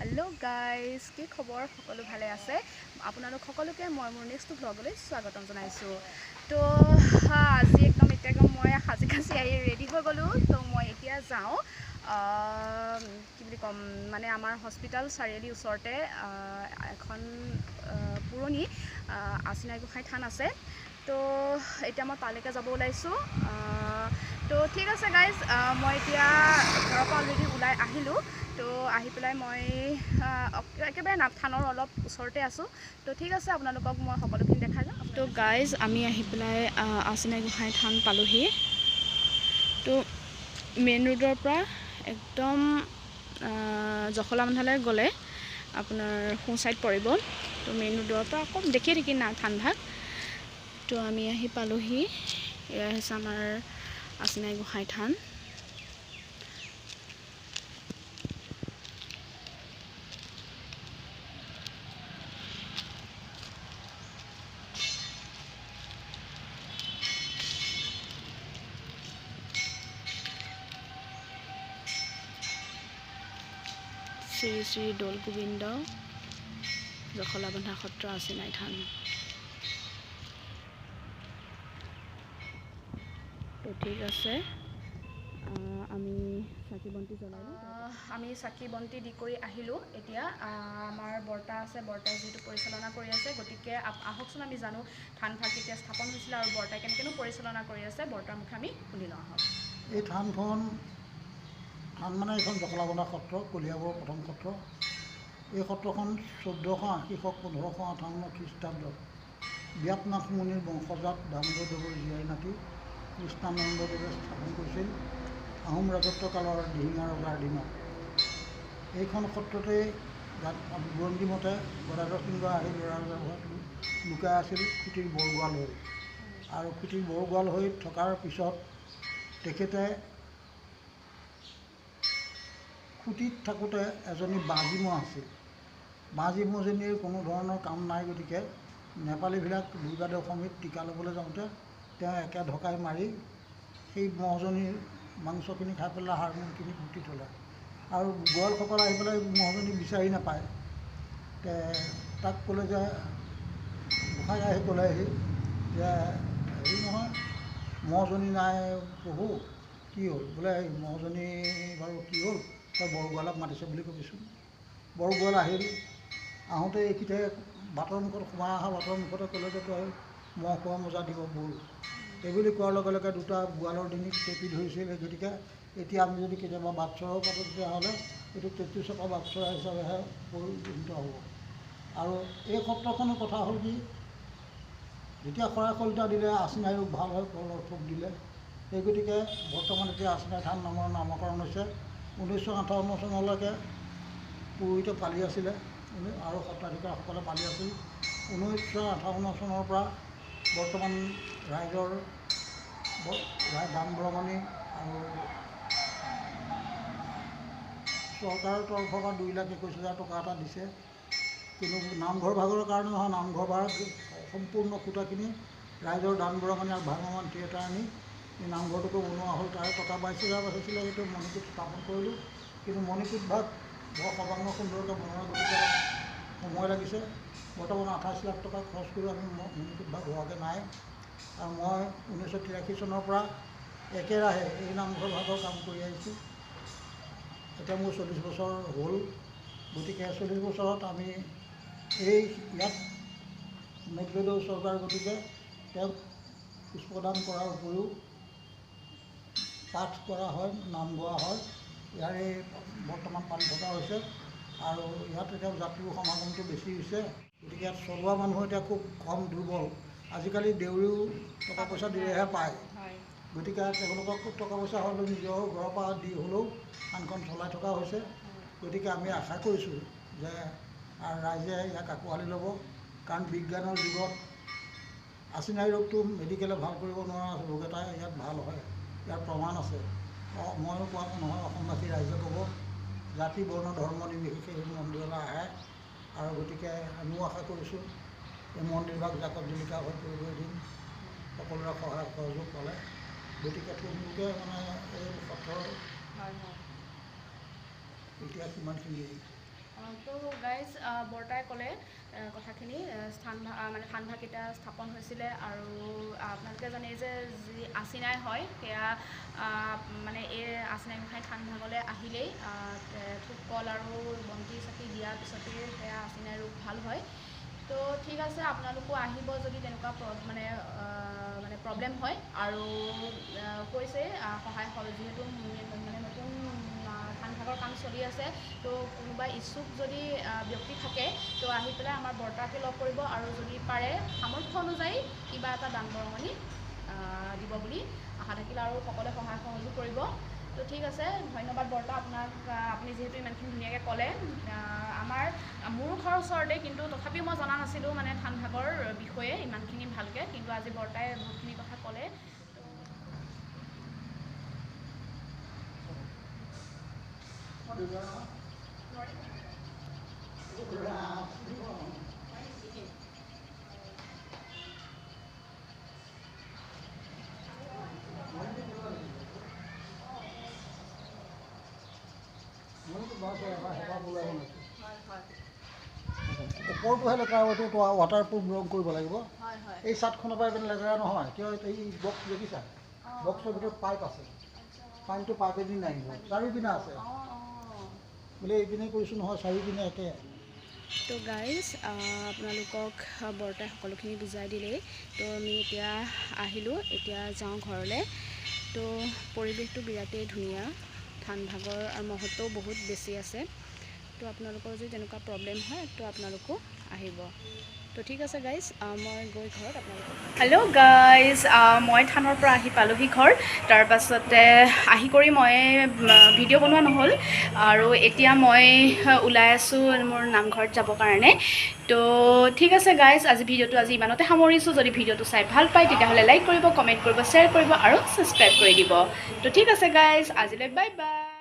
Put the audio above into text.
Hello' guys, কি খবৰ? সকলো ভালে আছে? আপোনালোক সকলোকে মই মোৰ নেক্সট ভ্লগলৈ স্বাগতম জনাইছোঁ। তো আজি একদম এতিয়া একদম মই সাজি কাচি আহি ৰেডি হৈ গ'লোঁ। তো মই এতিয়া যাওঁ, কি বুলি ক'ম, মানে আমাৰ হস্পিটেল চাৰিআলি ওচৰতে এখন পুৰণি আচিনাই গোঁসাই থান আছে। তো এতিয়া মই তালৈকে যাব ওলাইছোঁ। তো ঠিক আছে গাইজ, মই এতিয়া ঘৰৰ পৰা অলৰেডি ওলাই আহিলোঁ। তো আহি পেলাই মই একেবাৰে থানৰ অলপ ওচৰতে আছোঁ। তো ঠিক আছে, আপোনালোকক মই সকলোখিনি দেখাই যাম। তো গাইজ, আমি আহি পেলাই আচিনাই গোঁসাই থান পালোহি। তো মেইন ৰোডৰ পৰা একদম জখলাবন্ধালৈ গ'লে আপোনাৰ সোঁ চাইড পৰিব। তো মেইন ৰোডৰ পৰা অকণ দেখিয়ে থাকি না থানভাগ। তো আমি আহি পালোহি। এয়া হৈছে আমাৰ আচিনাই গোঁসাই থান। শ্ৰী শ্ৰী দৌল গোবিন্দ জখলাবন্ধা সত্ৰ আচিনাই থান। তো ঠিক আছে, আমি চাকি বন্তি জ্বলালোঁ, আমি চাকি বন্তি দি কৰি আহিলোঁ। এতিয়া আমাৰ বৰ্তা আছে, বৰ্তাই যিহেতু পৰিচালনা কৰি আছে, গতিকে আহকচোন আমি জানো থানভাগ কেতিয়া স্থাপন হৈছিলে আৰু বৰ্তাই কেনেকৈনো পৰিচালনা কৰি আছে, বৰ্তাৰ মুখে আমি শুনি লওঁ আহক। এই থানখন থান মানে এইখন জখলাবন্ধা সত্ৰ, কলিয়াবৰৰ প্ৰথম সত্ৰ। এই সত্ৰখন 1480 শক 1558 খ্ৰীষ্টাব্দত ব্যাপনাথ মুনিৰ বংশজাত দামোদৰদেৱৰ জীয়াৰী নাতি কৃষ্ণানন্দদেৱে স্থাপন কৰিছিল আহোম ৰাজত্বকালৰ দিহিঙা ৰজাৰ দিনত। এইখন সত্ৰতেই বুৰঞ্জী মতে গদাধৰ সিংহ আহি ল'ৰা ৰজাৰ ঘৰত লুকাই আছিল খুটিৰ বৰগোৱাল হৈ, আৰু খুটিৰ বৰগোৱাল হৈ থকাৰ পিছত তেখেতে খুটিত থাকোঁতে এজনী বাঁজী মহ আছিল। বাঁজী মহজনীৰ কোনো ধৰণৰ কাম নাই, গতিকে নেপালীবিলাক দুৰ্গা দশমীত টীকা ল'বলৈ যাওঁতে তেওঁ একে ঢকাই মাৰি সেই মহজনীৰ মাংসখিনি খাই পেলাই হাড়মূৰখিনি কুটি থ'লে। আৰু গোৱালসকল আহি পেলাই মহজনী বিচাৰি নাপায়। তাক ক'লে যে গোঁসাই আহি ক'লেহি যে হেৰি নহয়, মহজনী নাই প্ৰভু, কি হ'ল? বোলে মহজনী বাৰু কি হ'ল, তই বৰগোৱালক মাতিছে বুলি ক'বিচোন। বৰগোৱাল আহিল, আহোঁতে এইখিতে বাটৰ মুখত সোমাই অহা বাটৰ মুখতে ক'লে যে তই মহ খোৱা মজা দিব ব'ল। এইবুলি কোৱাৰ লগে লগে দুটা গোৱালৰ ডিঙিত চেপি ধৰিছিল। সেই গতিকে এতিয়া আমি যদি কেতিয়াবা বাটচৰাও পাতোঁ, তেতিয়াহ'লে এইটো 33 চকা বাটচৰা হিচাপেহে পৰিগণিত হ'ব। আৰু এই সত্ৰখনৰ কথা হ'ল কি, যেতিয়া শৰাই শলিতা দিলে আচিনাই ৰোগ ভাল হয়, কলৰ থোক দিলে। সেই গতিকে বৰ্তমান এতিয়া আচিনাই থান নামৰ নামকৰণ হৈছে। 1958 চনলৈকে পুৰোহিতে পালি আছিলে আৰু সত্ৰাধিকাৰসকলে পালি আছিল। 1958 চনৰ পৰা বৰ্তমান ৰাইজৰ দান বৰঙণি আৰু চৰকাৰৰ তৰফৰ পৰা 2,21,000 টকা এটা দিছে। কিন্তু নামঘৰ ভাগৰ কাৰণে নহয়, নামঘৰ ভাগ সম্পূৰ্ণ খুঁটাখিনি ৰাইজৰ দান বৰঙণি আৰু ভ্ৰাম্যমাণ থিয়েটাৰ আনি এই নামঘৰটোকে বনোৱা হ'ল। তাৰে টকা 22,000 বাচিছিলে, সেইটো মণিকূট স্থাপন কৰিলোঁ। কিন্তু মণিকূট ভাগ বৰ সৰ্বাংগ সুন্দৰকৈ বনোৱা গতিকে অলপ সময় লাগিছে। বৰ্তমান 28 লাখ টকা খৰচ কৰি আমি মণিকূট ভাগ হোৱাগৈ নাই। আৰু মই 1983 চনৰ পৰা একেৰাহে এই নামঘৰ ভাগৰ কাম কৰি আহিছোঁ। এতিয়া মোৰ 40 বছৰ হ'ল। গতিকে 40 বছৰত আমি এই ইয়াত মেঘবেদৌ চৰকাৰ, গতিকে তেওঁক পুষ্পদান কৰাৰ উপৰিও পাঠ কৰা হয়, নাম গোৱা হয়, ইয়াৰে বৰ্তমান পালি থকা হৈছে। আৰু ইয়াত এতিয়া যাত্ৰী সমাগমটো বেছি হৈছে, গতিকে ইয়াত চলোৱা মানুহ এতিয়া খুব কম, দুৰ্বল। আজিকালি দেউৰীও টকা পইচা দিলেহে পায়, গতিকে তেওঁলোকক টকা পইচা হ'লেও নিজৰ ঘৰৰ পৰা দি হ'লেও থানখন চলাই থকা হৈছে। গতিকে আমি আশা কৰিছোঁ যে ৰাইজে ইয়াক আঁকোৱালি ল'ব, কাৰণ বিজ্ঞানৰ যুগত আচিনাই ৰোগটো মেডিকেলে ভাল কৰিব নোৱাৰা ৰোগ এটা ইয়াত ভাল হয়, ইয়াৰ প্ৰমাণ আছে। ময়ো কোৱা নহয়, অসমবাসী ৰাইজে ক'ব। জাতি বৰ্ণ ধৰ্ম নিৰ্বিশেষে এই মন্দিৰলৈ আহে। আৰু গতিকে আমিও আশা কৰিছোঁ এই মন্দিৰভাগ জাকত জিলিকা হৈ পৰিব এদিন, সকলোৰে সহায় সহযোগ পালে। গতিকে থুলমূলকৈ মানে এই সত্ৰৰ এতিয়া সিমানখিনিয়ে। তো গাইজ, বৰ্তাই ক'লে কথাখিনি, স্থান মানে থানভাগ কেতিয়া স্থাপন হৈছিলে। আৰু আপোনালোকে জানেই যে যি আচিনাই হয়, সেয়া মানে এই আচিনাই গোসাঁই থানভাগলৈ আহিলেই থোক কল আৰু বন্তি চাকি দিয়াৰ পিছতেই সেয়া আচিনাই ৰোগ ভাল হয়। তো ঠিক আছে, আপোনালোকো আহিব যদি তেনেকুৱা মানে মানে প্ৰব্লেম হয়। আৰু কৈছে সহায় যিহেতু মানে নতুন থানভাগৰ কাম চলি আছে, তো কোনোবা ইচ্ছুক যদি ব্যক্তি থাকে, তো আহি পেলাই আমাৰ বৰ্তাকে লগ কৰিব আৰু যদি পাৰে সামৰ্থ্য অনুযায়ী কিবা এটা দান বৰঙণি দিব বুলি আশা থাকিল আৰু সকলোৱে সহায় সহযোগ কৰিব। তো ঠিক আছে, ধন্যবাদ বৰ্তা আপোনাক, আপুনি যিহেতু ইমানখিনি ধুনীয়াকৈ ক'লে। আমাৰ মোৰ ঘৰৰ ওচৰতে, কিন্তু তথাপিও মই জনা নাছিলোঁ মানে থানভাগৰ বিষয়ে ইমানখিনি ভালকৈ, কিন্তু আজি বৰ্তাই বহুতখিনি কথা ক'লে। ওপৰটোহে লেতেৰা, এইটো ৱাটাৰ প্ৰুফ ৰং কৰিব লাগিব। এই চাটখনৰ পৰা ইমান লেতেৰা নহয়, কিয় এই বক্স দেখিছা, বক্সৰ ভিতৰত পাইপ আছে, পানীটো পাইপেদি নাহিব, চাৰিওপিনে আছে বোলে, এইপিনে কৰিছোঁ নহয়, চাৰিওপিনে একে। তো গাইজ, আপোনালোকক বৰ্তাই সকলোখিনি বুজাই দিলেই। তো আমি এতিয়া আহিলোঁ, এতিয়া যাওঁ ঘৰলৈ। তো পৰিৱেশটো বিৰাটেই ধুনীয়া, থানভাগৰ আৰু মহত্বও বহুত বেছি আছে। তো আপোনালোকৰ যদি তেনেকুৱা প্ৰব্লেম হয়, তো আপোনালোকো আহিব। তো ঠিক আছে গাইজ, মই গৈ ঘৰত আপোনালোকক। হেল্ল' গাইজ, মই থানৰ পৰা আহি পালোহি ঘৰ। তাৰপাছতে আহি কৰি মই ভিডিঅ' বনোৱা নহ'ল আৰু এতিয়া মই ওলাই আছোঁ মোৰ নামঘৰত যাবৰ কাৰণে। তো ঠিক আছে গাইজ, আজি ভিডিঅ'টো আজি ইমানতে সামৰিছোঁ। যদি ভিডিঅ'টো চাই ভাল পায়, তেতিয়াহ'লে লাইক কৰিব, কমেণ্ট কৰিব, শ্বেয়াৰ কৰিব আৰু ছাবস্ক্ৰাইব কৰি দিব। তো ঠিক আছে গাইজ, আজিলৈ বাই বাই।